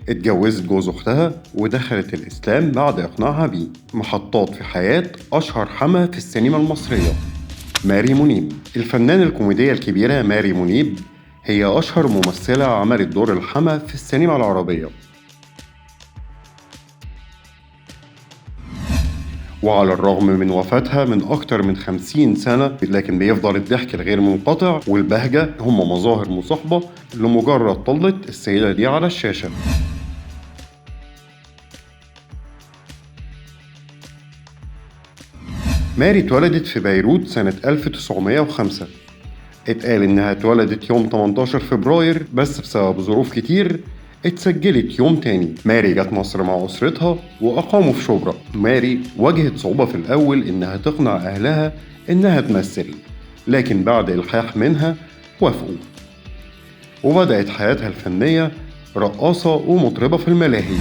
اتجوزت جوز أختها ودخلت الإسلام بعد إقناعها بيه. محطات في حياة أشهر حما في السينما المصرية ماري منيب. الفنانة الكوميدية الكبيرة ماري منيب هي أشهر ممثلة عملت دور الحما في السينما العربية، وعلى الرغم من وفاتها من أكتر من 50 سنة، لكن بيفضل الضحك الغير منقطع والبهجة هم مظاهر مصاحبة لمجرد طلة السيدة دي على الشاشة. ماري اتولدت في بيروت سنة 1905. اتقال إنها اتولدت يوم 18 فبراير، بس بسبب ظروف كتير اتسجلت يوم تاني. ماري جت مصر مع أسرتها وأقاموا في شبرا. ماري واجهت صعوبة في الأول إنها تقنع أهلها إنها تمثل، لكن بعد إلحاح منها وافقوا، وبدأت حياتها الفنية رقاصة ومطربة في الملاهي،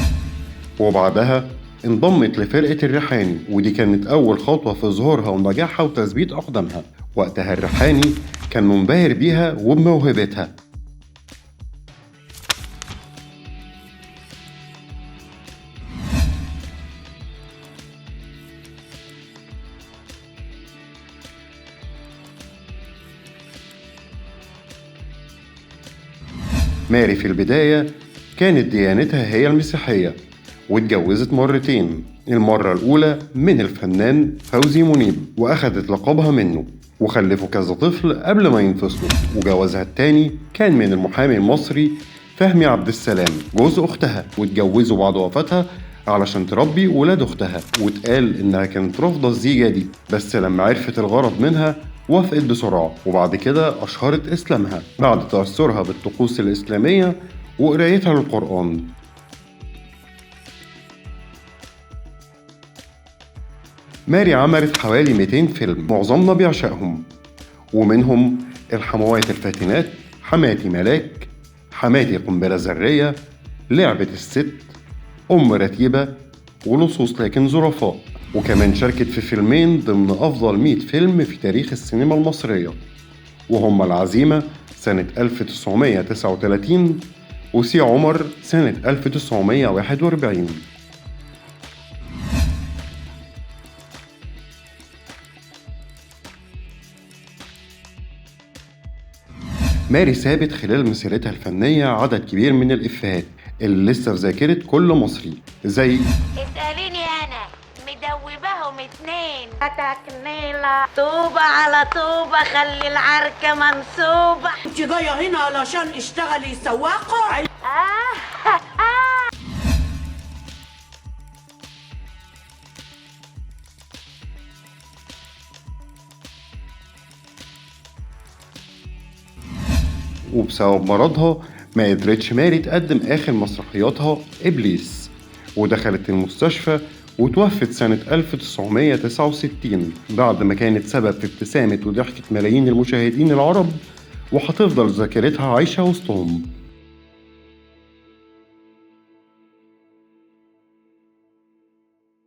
وبعدها انضمت لفرقة الريحاني، ودي كانت أول خطوة في ظهورها ونجاحها وتثبيت أقدامها. وقتها الريحاني كان منبهر بيها وبموهبتها. ماري في البداية كانت ديانتها هي المسيحية، واتجوزت مرتين. المرة الأولى من الفنان فوزي منيب وأخدت لقبها منه، وخلفوا كذا طفل قبل ما ينفصلوا. وجوازها التاني كان من المحامي المصري فهمي عبد السلام جوز أختها، واتجوزوا بعد وفاتها علشان تربي ولاد أختها. واتقال إنها كانت رافضة الزيجة دي، بس لما عرفت الغرض منها وافقت بسرعة، وبعد كده أشهرت إسلامها بعد تأثرها بالطقوس الإسلامية وقرايتها للقرآن. ماري عملت حوالي 200 فيلم معظمنا بيعشقهم، ومنهم الحموات الفاتنات، حماتي ملاك، حماتي قنبلة ذرية، لعبة الست، أم رتيبة، ولصوص لكن ظرفاء. وكمان شاركت في فيلمين ضمن أفضل 100 فيلم في تاريخ السينما المصرية، وهما العزيمة سنة 1939 وسي عمر سنة 1941. ماري سابت خلال مسيرتها الفنية عدد كبير من الإفيهات اللي لسه في ذاكرة كل مصري، زي اسأليني أنا مدوبهم 2 أتكنيلة طوبة على طوبة خلي العركة منصوبة. انت جاية هنا علشان اشتغلي سواقة؟ وبسبب مرضها ما قدرتش ماري تقدم آخر مسرحياتها إبليس، ودخلت المستشفى وتوفت سنة 1969 بعد ما كانت سبب في ابتسامة وضحكة ملايين المشاهدين العرب، وهتفضل ذاكرتها عايشة وسطهم.